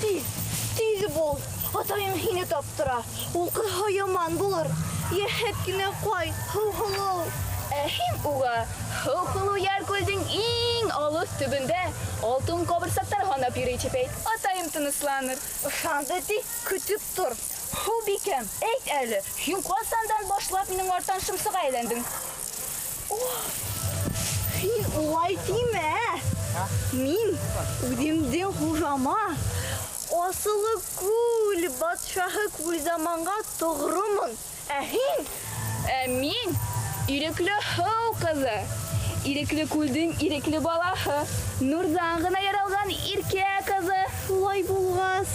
Тиҙ, тиҙ бул. Атайың һине таптыра. Ул ҡыҙһа яман булыр. Йәһәт кенә ҡайт, Һыуһылыу. Ә һин уға Һыуһылыу Йәркүлдең иң алыҫ төбөндә алтын ҡабырсаҡтар һанап йөрөй тип әйт. Атайым тынысланыр. Ышанды ти, көтөп тор. Һыубикәм, әйт әле, һин ҡасандан башлап минең арттан шымсыға әйләндең? Һин улай тимә. Мин үҙемдең хужама, Асылы күл батшаһы Күлзаманға тоғромон. Ә һин? Ә мин ирекле һыу ҡыҙы. Ирекле күлдең ирекле балаһы. Нурҙан ғына яралған иркә ҡыҙы. Шулай булғас,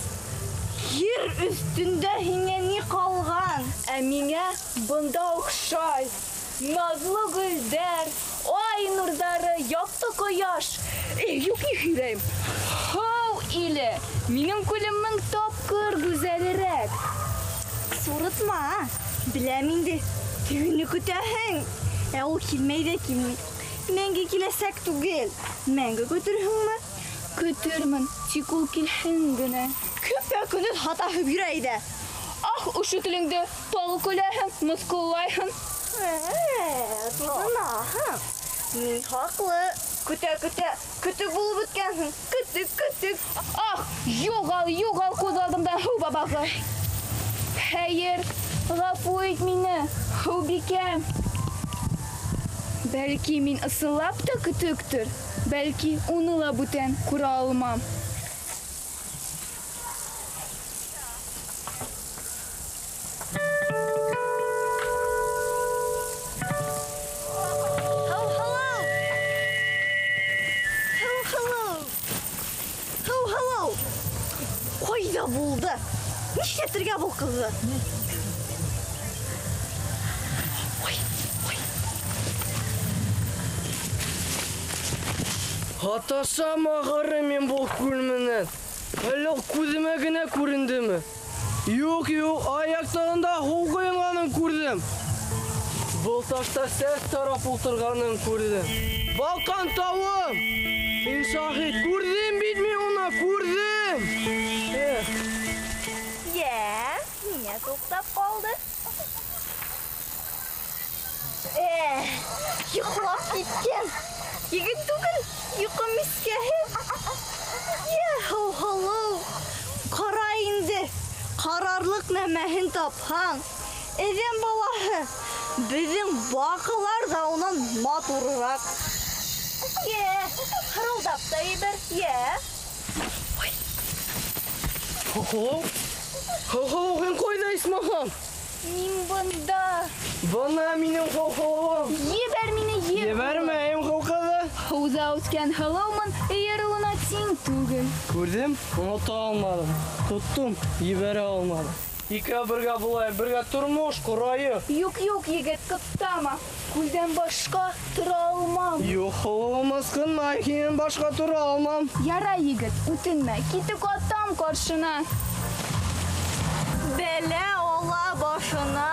ер өҫтөндә һиңә ни ҡалған? Ә миңә бында оҡшай. Наҙлы гөлдәр, ай нурҙары, яҡты ҡояш. Эй, юҡ, ни һөйләйем? Һыу иле, минең күлем мең тапҡыр гүзәлерәк. Сурытма, беләм инде, тегене көтәһең. Ә ул килмәй ҙә килмәй. Мәңге киләсәк түгел. Мәңге көтөрһөңмө? Көтөрмөн, тик ул килһен генә. Көпә-көндөҙ һаташып йөрөй ҙә. Ах, ошо телеңде, тағы көләһең, мыҫҡыллайһың. Тотонаһың. Мин хаҡлы. Көтә-көтә, көтөк булып бөткәнһең. Көтөк, көтөк. Ах, юғал, юғал күҙ алдымдан һыу бабағы. Хәйер, ғәфү ит мине, Һыубикә. Бәлки мин ысынлап та көтөктөр, бәлки уны ла бүтән күрә алмам. Һыуһылыу! Һыуһылыу! Һыуһылыу! Ҡайҙа булды? Нишләтергә был ҡыҙҙы? Ой, ой. Һаташам ахыры мин был күл менән. Әллә ул күҙемә генә күрендеме? Юҡ, юҡ, аяҡтарында һыу ҡойонғанын күрҙем. Был ташта сәс тарап ултырғанын күрҙем. Балҡан тауым! Һин шаһит, күрҙем бит мин уны, күрҙем! Эх. Йә, ниңә туҡтап ҡалды? Йоҡлап киткән. Егет түгел, йоҡо мискәһе. Йә, һыуһылыу. Ҡара инде, ҡарарлыҡ нәмәһен тапһаң. Әҙәм балаһы, беҙҙең баҡалар ҙа унан матурыраҡ. Йә, хырылдап та ебәр, йә. Ой. Һыуһылыу? Һыуһылыу, һин ҡайҙа, исмаһам? Мин бында. Бына минең һыуһылыуым. Ебәр мине, ебәр. Ебәрмәйем, һыу ҡыҙы. Һыуҙа үҫкән һылыумын, эйәр улына тиң түгел. Күрҙем, онота алманым. Тоттом, ебәрә алманым. Икәү бергә булайыҡ, бергә тормош ҡорайыҡ. Юҡ, юҡ, егет, ҡыҫтама. Күлдән башҡа тора алмам. Юҡ, һылыуым, ысҡынма, һинән башҡа тора алмам. Ярай, егет, үтенмә, китек атам ҡаршына. Бәлә ала башына,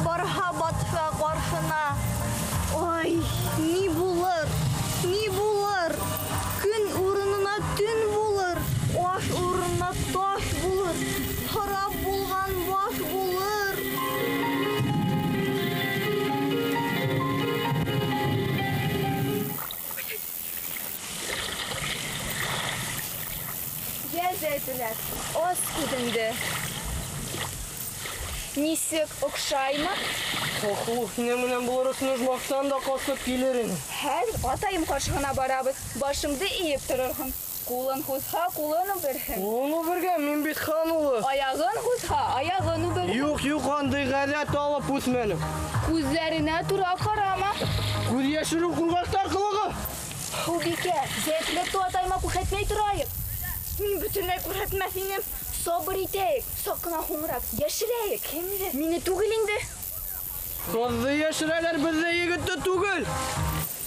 барһа батша ҡаршына. Ай, ни булыр, ни булыр? Көн урынына төн булыр, аш урынына таш булыр, харап булған баш булыр. Йә, Зәйтүнә, ас күҙеңде. Нисек, оҡшаймы? Һыуһылыу, һинең менән булыр өсөн ожмахтан да ҡасып килер инем. Хәҙер атайым ҡаршыһына барабыҙ. Башыңды эйеп торорһоң. Ҡулын һуҙһа, ҡулын үберһең. Ҡулын үбергә, мин бит хан улы. Аяғын һуҙһа, аяғын үберһең. Юҡ, юҡ, андай ғәҙәт алып үҫмәнем. Күҙҙәренә тура ҡарама. Күҙ йәшереү ҡурҡаҡтар ҡылығы. Һыубикә, зәйтүнәкте атайыма күрһәтмәй торайыҡ. Мин бөтөнләй күрһәтмәҫ инем. Сабыр итәйек, саҡ ҡына һуңыраҡ йәшерәйек. Кемде? Мине түгел инде. Ҡыҙҙы йәшерәләр, беҙҙе егетте түгел.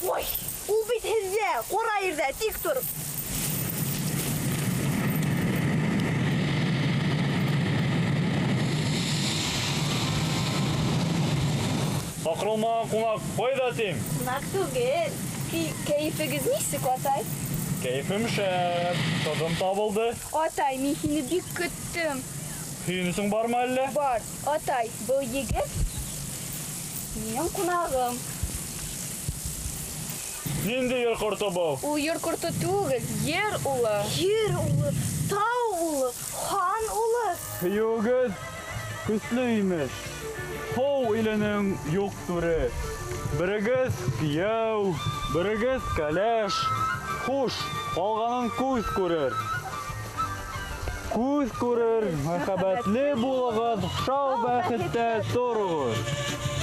Ой, ул бит һеҙҙә, ҡара ерҙә, тик тор. Саҡырылмаған ҡунаҡ ҡайҙа тим? Ҡунаҡ түгел. Кәйефегеҙ нисек, атай? Кәйефем шәп, ҡыҙым табылды. Атай, мин һине бик көттөм. Һөйөнөсөң бармы әллә? Бар, атай, был егет минең ҡунағым. Ниндәй ер ҡорто был? Ул ер ҡорто түгел, ер улы. Ер улы, тау улы, хан улы. Һөйөүегеҙ көслө имеш. Һыу иленең юҡ түре. Берегеҙ кейәү, берегеҙ кәләш. Хуш, ҡалғанын күҙ күрер. Күҙ күрер, мөхәббәтле булығыҙ, шау бәхеттә тороғоҙ.